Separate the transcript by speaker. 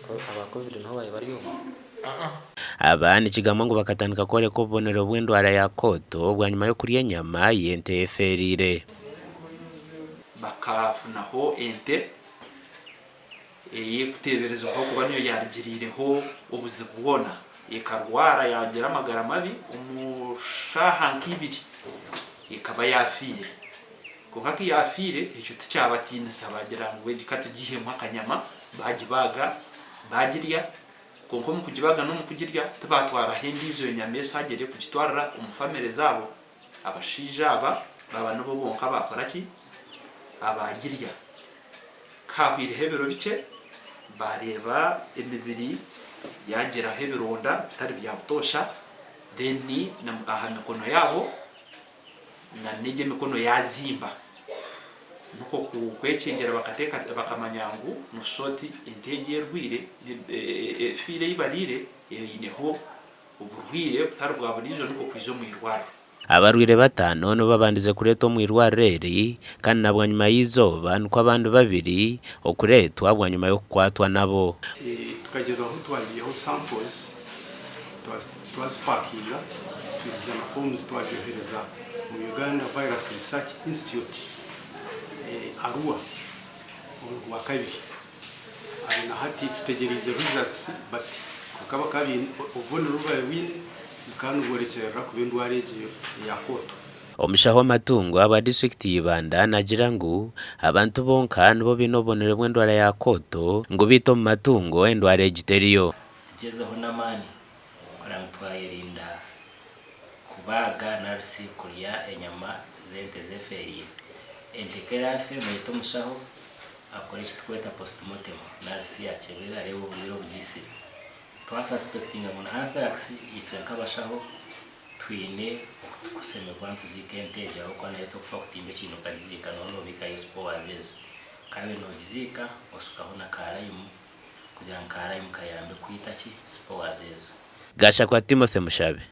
Speaker 1: Aba Covid niho baabaire bari omwo?
Speaker 2: Aba nikigambwa ngu bakatandika kworeka obubonero bw'endwara ya kooto bwanyima y'okurya enyama y'ente efeereire.
Speaker 3: Bakafunaho ente ey'erikuteeberezibwaho kuba niyo yaarugiriireho obuzibu bwona. Ekarwara yaagira amagara mabi, omu shaaha nk'ibiri ekaba yaafiire. Kwonka ku yaafiire, ekyo tikyabatiinisa baagira ngu egi ka tugihemu akanyama, baagibaaga baagirya. Kwonka omu kugibaaga n'omu kugirya tibaatwaraho endiijo nyama eshaagire kugitwarira omu famire zaabo. Abashaija aba baaba nibo bonka abaakora ki? Abaagirya. Ku haahwaireho ebiro bikye, baareeba emibiri yaagiraho ebironda bitari bya butoosha, then aha mikono yaabo na n'egyo emikono yaazimba. Nikwo kwekyegyera bakamanya ngu nooshusha oti ente egi erwaire, efiire ei bariire eineho oburwaire butari bwa buriijo nikwo kwija omu irwariro.
Speaker 2: Abarwaire bataano nibo babandize kureetwa omu irwariro eri kandi na bwanyima y'eizooba nikwo abandi babiri okureetwa bwanyima y'okukwatwa nabo.
Speaker 4: Tukagyezaho twayihaho samples twazipakinga twiza na forms twabyohereza omu Uganda Virus Research Institute Arua omu Rwakabiri. Na hati tutegyereize results but kwonka bakaba baine obubonero obu babaire baine bukaba nibworekyerera kuba endwara egyo eya kooto.
Speaker 2: Omushaho w'amatungo ahabwa disiturikiti ya Ibanda naagira ngu abantu bonka nibo baine obubonero bw'endwara ya kooto ngu beitu omu matungo endwara egi teriyo.
Speaker 5: Tugyezeho n'amaani kureba ngu twayerinda kubaaga nari shi kurya enyama z'ente zefeereire. Ente ku eraafe mwete omushaho akore eki turikweta postmortem nari shi akyebere areebe oburwaire obugiitsire. Twasuspectinga ngu ni anthrax, itwe nk'abashaho twine oku turikushemererwa nituziika ente egyo ahabw'okuba nayo tokufa kutimba ekiina okagiziika nooba noobiikayo spores ezo. Kandi noogiziika oshukaho na ka lime kugira ngu ka lime kayambe kwita ki spores ezo.
Speaker 2: Gashakwa Timothy Mushabe.